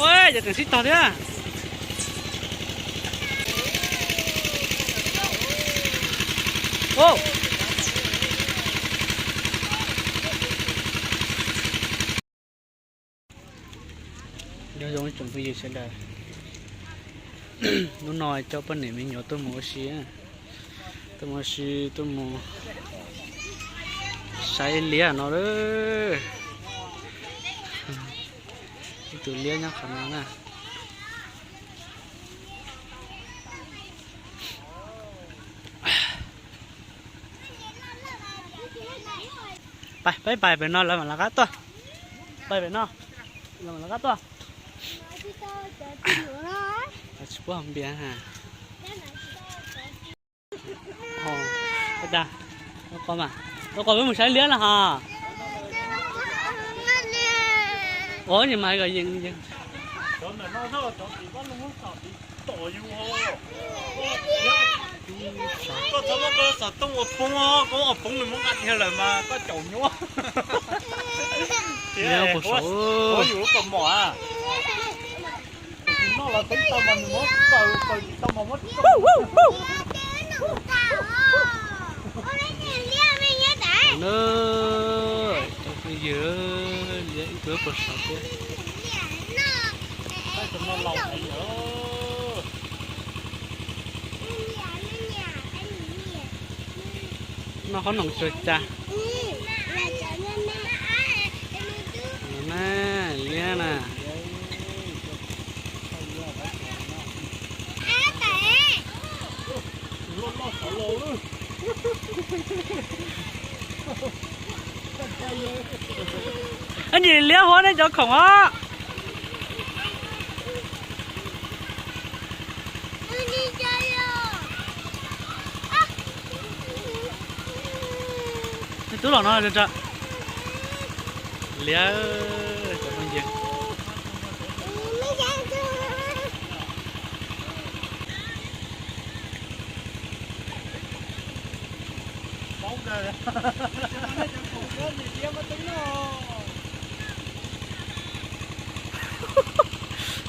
Ua, yog tseem sib tog thiab. Nyob zoo ib tsoom phooj ywg sawv daws, hnub no coj poj niam me nyuam tuaj mus ua si, tuaj mus ua si, tuaj mus saib liab no lawm. Ib tug liab nyob qhov no na. Pais, pais, pais pem no lawv mam lawv qab tuaj. Pais pem no, lawv mam lawv qab tuaj. Tsis pub haus npias ha. Ua, ua qos peb mus saib liab no ha. Ua, mas hais kom yeej yeej. Koj txhob muab koj xov tooj ua poob, koj ua poob nws muab nqa dhia lawm mas koj caum nyuaj. Liab ua puas saud. Noj los teeb tau mas nws muab kaw, kaw tsis tau mas muab tso. Cov phooj ywg, liab ib tug puas saud thiab. Noj qhob noom tsuag tsa. Na, liab na. Ib ntsis liab huab nej cov khoom os. Tub los no, liab, cov phooj ywg.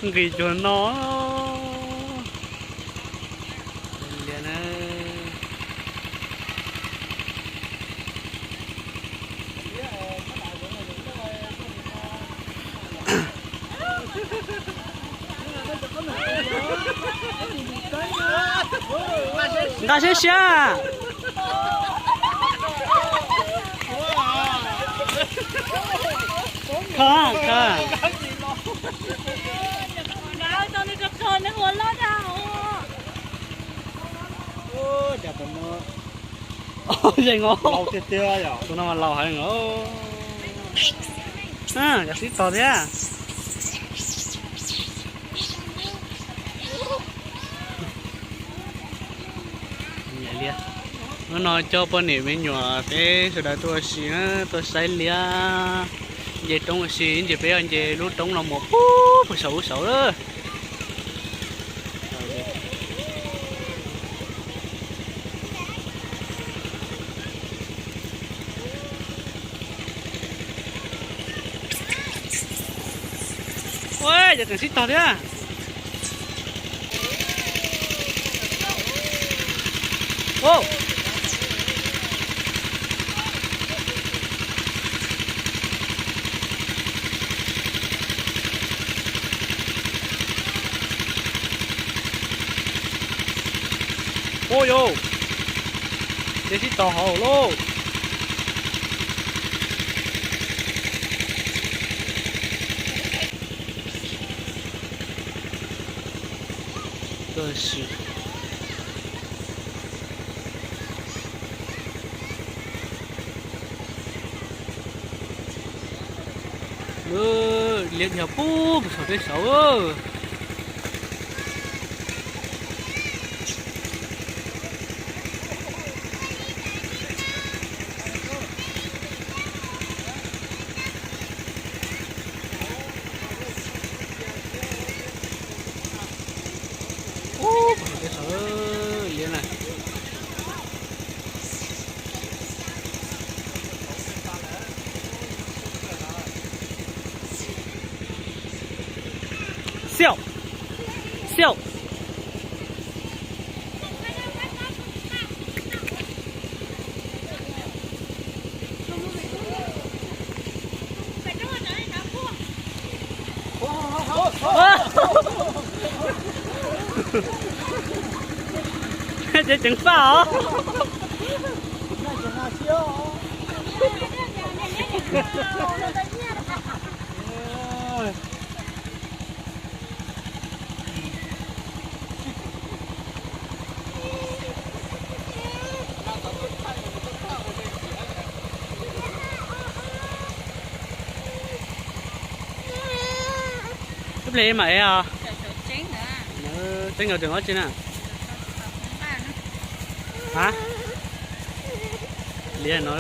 Nqis cuag no. Liab na. Nqa siab siab. Khaws, khaws. Yeej os. Tus no mas laus heev os. Cov sib tog thiab. Hnub no coj poj niam me nyuam peb sawv daws tuaj ua si na, tuaj saib liab, nce roob ua si, ntsis peb nce lub roob no mus puag saum ub saud lawm. Ua, cov tseem sib tog thiab. Ua yus, nce sib tog hauv lauj. Liab dhia puag saum tej saud. Ub, pom tej saud liab na. Xiau, xiau. Ces ceev faj os. Ib pliag mam ev os. Tseeb nkawd tseem ua tsi na? Ha, liab no.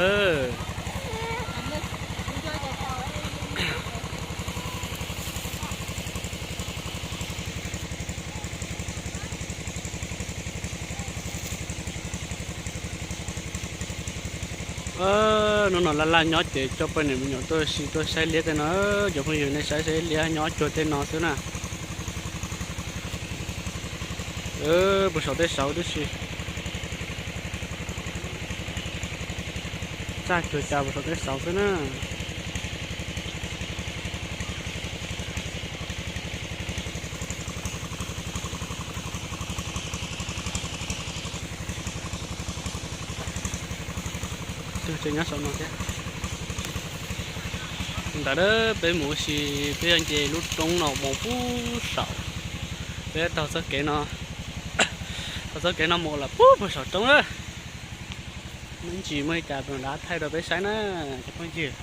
Hnub no laj laj nyob ces coj poj niam me nyuam tuaj si tuaj saib liab tej no. Cov phooj ywg, nej saib saib liab nyob cuag tej no xwb na. Puag saum tej saud tib si. Txaj cuag cas puag saum tej saud xwb na. Tus tseem nyob saum no thiab. Ntawd peb mus ua si, peb yuav nce lub roob no mus puag saum. Peb taug txoj kev no, taug txoj kev no mus lawm puag puag saum roob na. Muaj ib ntsis muaj ib co dav thaij rau peb saib na cov phooj ywg.